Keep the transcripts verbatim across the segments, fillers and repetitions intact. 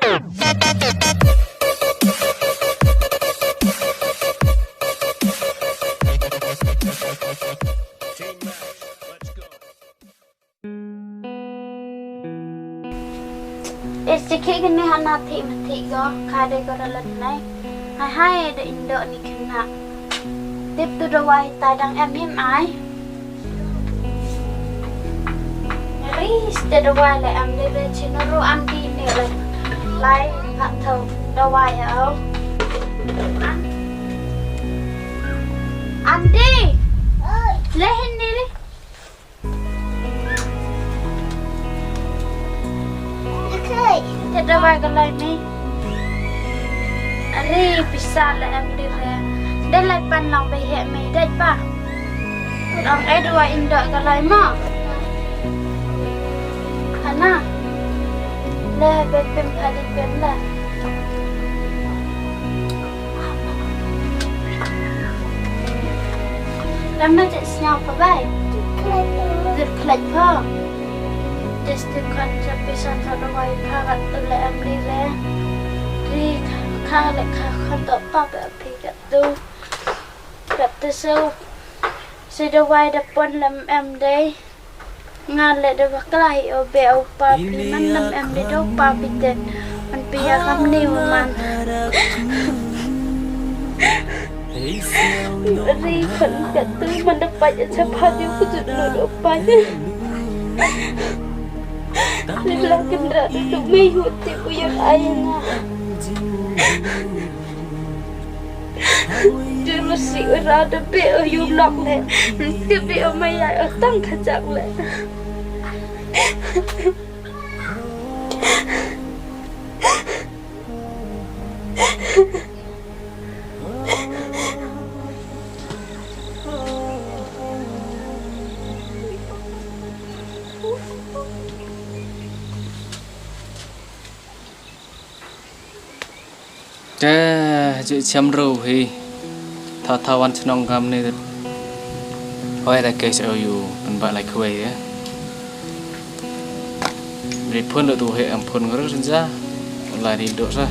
E, sikhi kini hana thi ma thi ko, ka de ko ralat nai. Hai hai, da indo ni kena. Tip tu dawai ta dang em him ai. Ris te dawai le em de, de chino ru anti ni le. Lai pha thau dawai au. An-, anti. Le hin ni le. Te dawai ka lai ni. Are pisa le em di re. De lai pan lang be he me de pa. Rong e dawai indo ka lai ma. Hana. Le be pim pha di pim le. Lama te sñiaw pa bai. Zir khlait pha. Te ste khan cha pisa tha dawai pha kat tu le em di re. Ri kha le kha khan to pa pe phi kat tu. Kat tu so. Si dawai da pon lem em dei. Nga le da bakla hi o be o pa phi man nam em de do pa phi te. Man phi ya kam ni wa man. Ri khan ka tu man da pa ya cha pha di ku tu do pa ya. Ri la kan ra du du me hu ti ku ya ai nga. Juru si ura da be o yu lok le. Ti be o maya o tang khajak le. Te, ji chem ru hi. Tha tha wan chnong kam ni. Hoi da ke se yu pen ba lai khwai ya. Ri phun tu he am phun ngor ja. Lai ri do sa.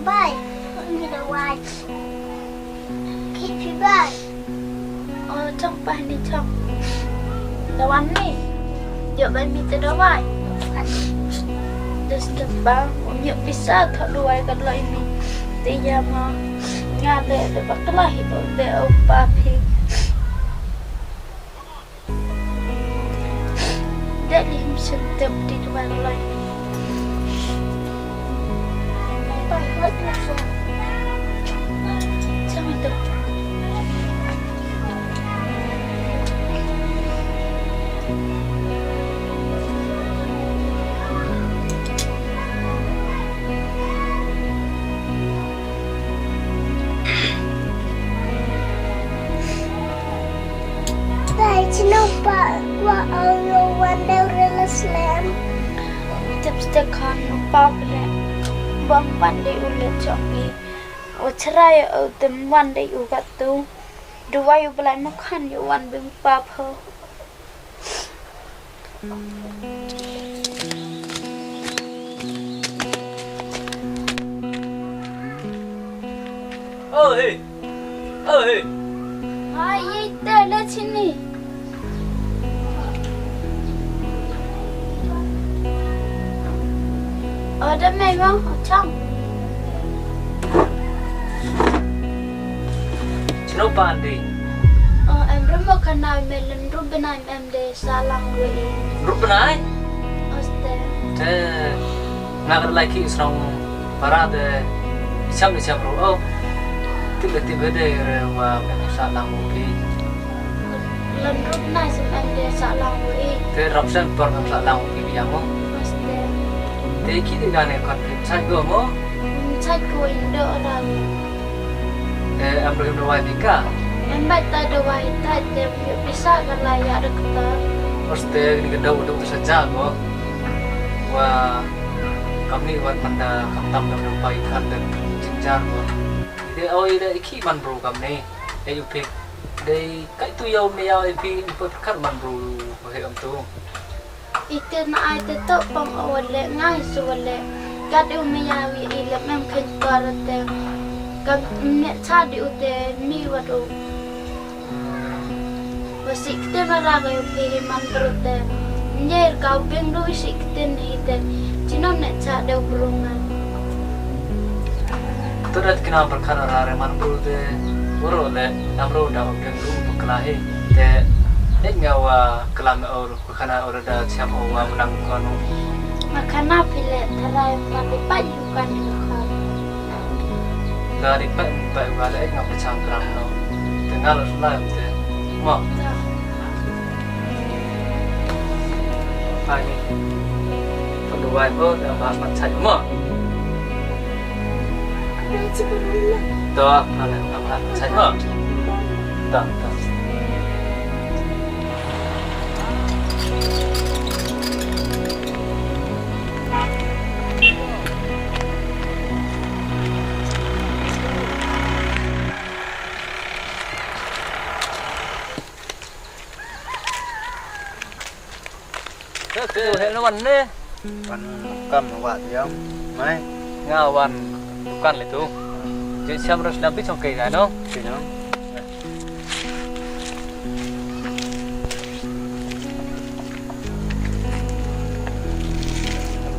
Bai, ni da wai. Ki phi bai. O, chong pa ni chong. Da wan ni. Yo bai mi te da wai. Des te ba, um yo pisa tho da wai ka lai ni. Te ya ma. Nga le da bakla hi o te o pa phi. Dad lim sem tep di dua lai. Dai, chino pa wa au lo wan deu re la slem. Tip ste khan pa ble. Bam wan de u le chok i. O chrai o tem wan de u kat tu. Duwai u blai ma khan yu wan bing pa pho. Oh, hey. Oh, hey. Hai, ye te le chini. O, da me mo, chang. Chino pan di? O, em rum mo ka nai me lem rum benai em de sa lang we i. Rup nai? Oste. Te, nga ka lai ki srong para de, i cham i cham ru, o. Tip de tip de re wa em sa lang we i. Lem rup nai sem em de sa lang we i. Te rap sen por em sa lang we i ya mo. Oste. Te ki de gane kon phi chai go mo? Chai go indo ra. Te em ru em ru wai bika? Em bai ta dawai ta te pisa ka lai ya doktor. Oste ni ka dau dau sa ja go. Wa Kamni wat man da kam tam da pai khan da jingjar ko. Ide oi da iki man bru kamni. E u pik. Dei kai tu yau me yau e pi u pik khan man bru ko he am tu. Ite na ai te to pang o le ngai su le. Kat u me yau i le mem khen kar te. Kam ne cha di u te mi wat u. Wa sik te ma ra ga u phi hi man bru te. Nyer ka u ping du sik te ni te. Chinom ne cha de u bru ngan. Tu rat kina berkar ara re man bru te. Waro le, nam ro da u ping du bakla hi. Te, ek nga wa klam o. Khana ora da cham o wa mnang kanu. Ma khana phi le tharai ma di pa yu kan yu khan. Da di pa pa wa le nga pa cham tram no. Te nga lo la te. Mo. Da. Pai ni. Pun du wai po da ma pa chai mo. Da, ale ma pa chai mo. Da, da. Te, te, he, no wan ne? Wan kam wa yong, mai. Nga wan dukan le tu. Je siam ras lampi chong kei no? Kei no.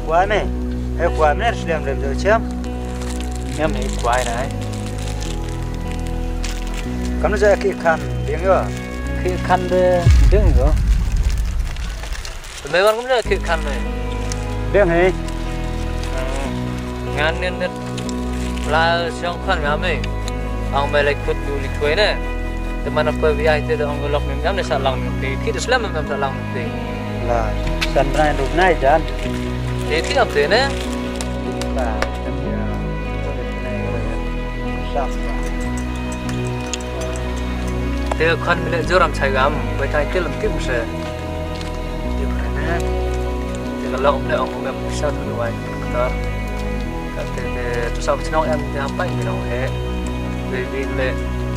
Kwai me, he kwai me, sliam lem jo cham. Em he kwai na. Kam na ja ki khan, biang yo. Ki khan de, biang yo. Me wan kam ja ki khan me. Biang he. Ngan nen det. La siang khan nga me. Ang me lai khut du li khwe ne. Te man apa bi ai te ong lok me am ne sa lang me. Ki de slem me sa lang me. La san rai du nai jan. Te ti am te ne. La ya. Sa. Te khan me le joram chai gam. Bai tai te lam kim se. Te pha ne. Te ka lok me ong me sa du wai. Ka te te sa chnong em te hapai me nong he. Te bi le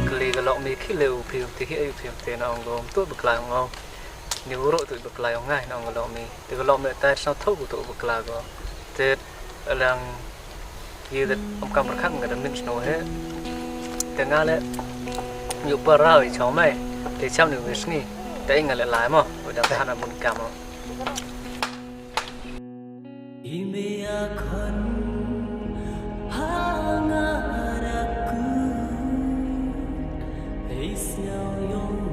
kli ka lok me khi le u phi te hi u phi te na ong gom tu bakla ong. Ni uro tu bakla ong ngai na ong ka lok me. Te ka lok me tai sa tho ku tu bakla ko. Te alang ye te om kam rakhat nga da min sno he. Te nga le yu pa rau i chong mai. Te cham ni wis ni. Te nga le lai mo. Wa da hana mun kam mo. Ime a khan ha nga ra ku, hei sñiaw yong